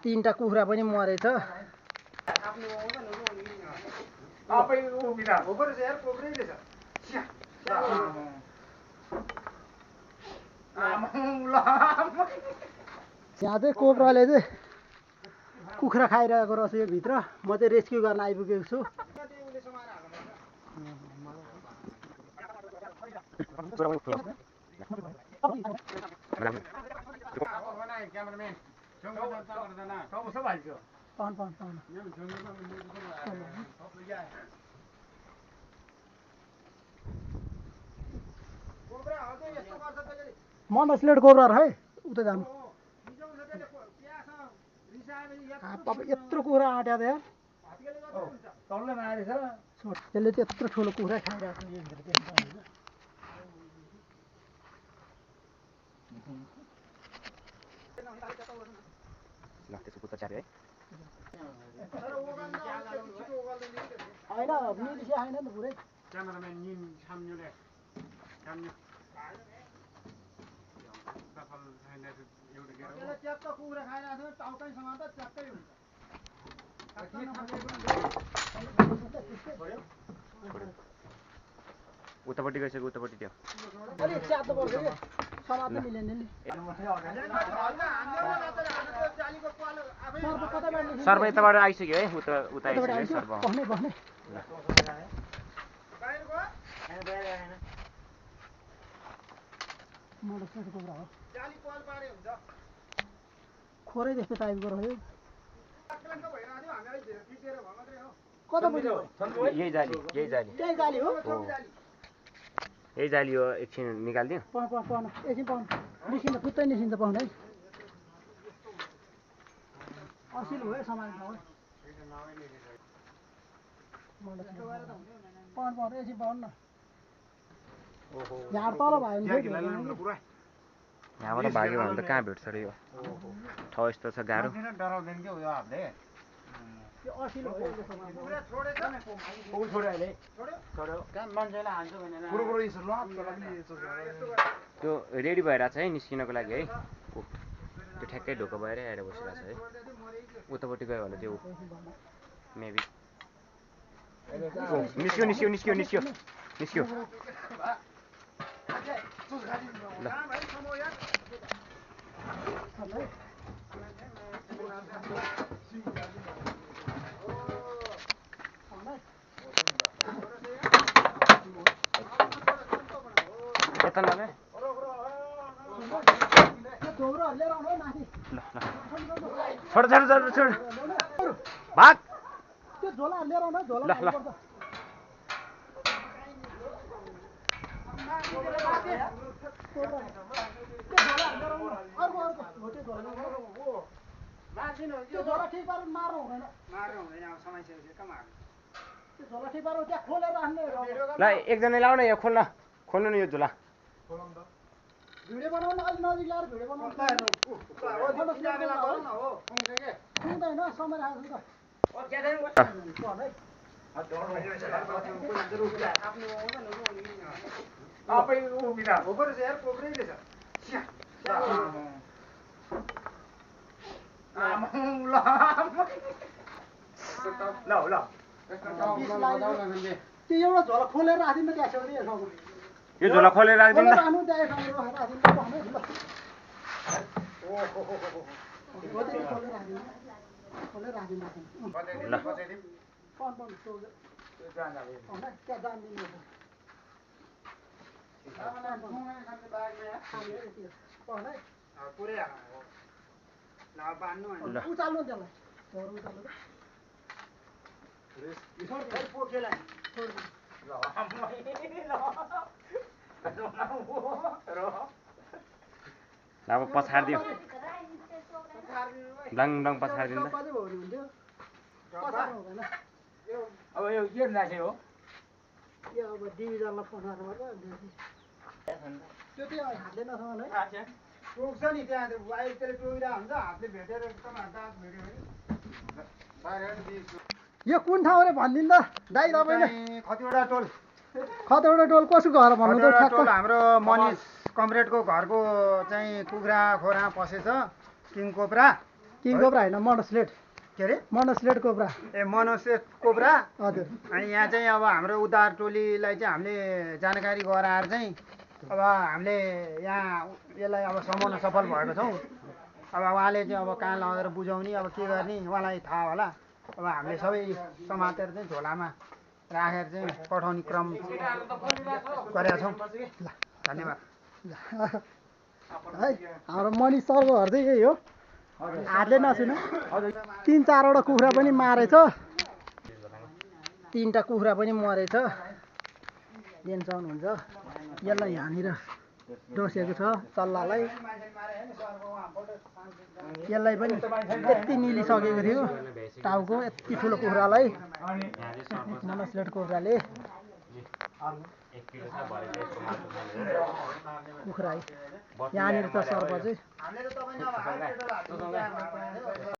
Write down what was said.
तीनटा कुखुरा पनि मरेछ। यहाँ चाहिँ कोब्राले चाहिँ कुखुरा खाइरहेको रहेछ यो भित्र। म चाहिँ रेस्क्यु गर्न आइपुगेको छु। मनस्लेट कोब्रा है उता जानु। यत्रो कुखुरा आँट्या त यार। त्यसले चाहिँ यत्रो ठुलो कुखुरा खाइरहेको छ यो भित्र। उतापट्टि गइसक्यो उतापट्टि त्यो अलिक च्यात्नु पर्छ के समात्नु मिलेन नि। सर्व यताबाट आइसक्यो है उता उता आइसक्यो सर्व। खोरै जस्तो टाइपको रह्यो। कता बुझ्यो? यही जाली यही जाली त्यही जाली हो। यही जाली हो। एकछिन निकालिदियो। पाउन एकछिन पाउन निस्किन्छ फुत्तै निस्किन्छ पाउन है। असिल भयो सामान पाउन एकछिन पाउन न। यहाँ तल भयो नि यहाँबाट भाग्यो भने त कहाँ भेट्छ र यो ठाउँ यस्तो छ गाह्रो। त्यो रेडी भइरहेछ है निस्किनको लागि है। त्यो ठ्याक्कै ढोका भएर आएर बसिरहेछ है। उतापट्टि गयो भने त्यो मेबी निस्क्यो निस्क्यो निस्क्यो निस्क्यो निस्क्यो ल। यता ल छोड छोड छोड छोड भाग ल ल। ल एकजनाले लाउ न यो खोल्न खोल्नु न यो झोला। भिडियो बनाउन अलि नजिक ल्याएर भिडियो बनाउनु सुन्दैन समय राख्छु त्यो एउटा झोला खोलेर राखिदिनु त्यहाँ यो झोला खोलेर राखिदिनु उचाल्नु त्यसलाई अब पछाडिदियो डङ डङ पछाडिदिनु। अब यो के राखे हो यो अब डिभिजनलाई फसाएर त्यो चाहिँ हातले नसमाउनु है। टोक्छ नि त्यहाँ बाइक त्यसले टोकिरहेको हुन्छ हातले भेटेर दाँत भेट्यो भने। यो कुन ठाउँ रे भनिदिनु त दाइ तपाईँले? खतिवडा टोल कसको घर भन्नु त? टोल हाम्रो मनिष कमरेडको घरको चाहिँ कुखुरा खोरा पसेछ किङ कोब्रा। किङ कोब्रा होइन मोनोस्लेट के अरे मोनोस्लेट कोब्रा ए मनोसेट कोब्रा हजुर अनि यहाँ चाहिँ अब हाम्रो उद्धार टोलीलाई चाहिँ हामीले जानकारी गराएर चाहिँ अब हामीले यहाँ यसलाई अब समाउन सफल भएको छौँ अब उहाँले चाहिँ अब कहाँ लगेर बुझाउने अब के गर्ने उहाँलाई थाहा होला अब हामीले सबै समातेर चाहिँ झोलामा राखेर चाहिँ पठाउने क्रम गरेका छौँ ल धन्यवाद है हाम्रो मनिष सरको घर चाहिँ यही हो हातले नसुन 3-4वटा कुखुरा पनि मारेछ 3टा कुखुरा पनि मरेछ टेन्सन हुन्छ यसलाई यहाँनिर डसेको छ चल्लालाई यसलाई पनि यति निलिसकेको थियो टाउको यति ठुलो कुखुरालाई मोनोस्लेट कुखुराले कुखुरा यहाँनिर त सर्प चाहिँ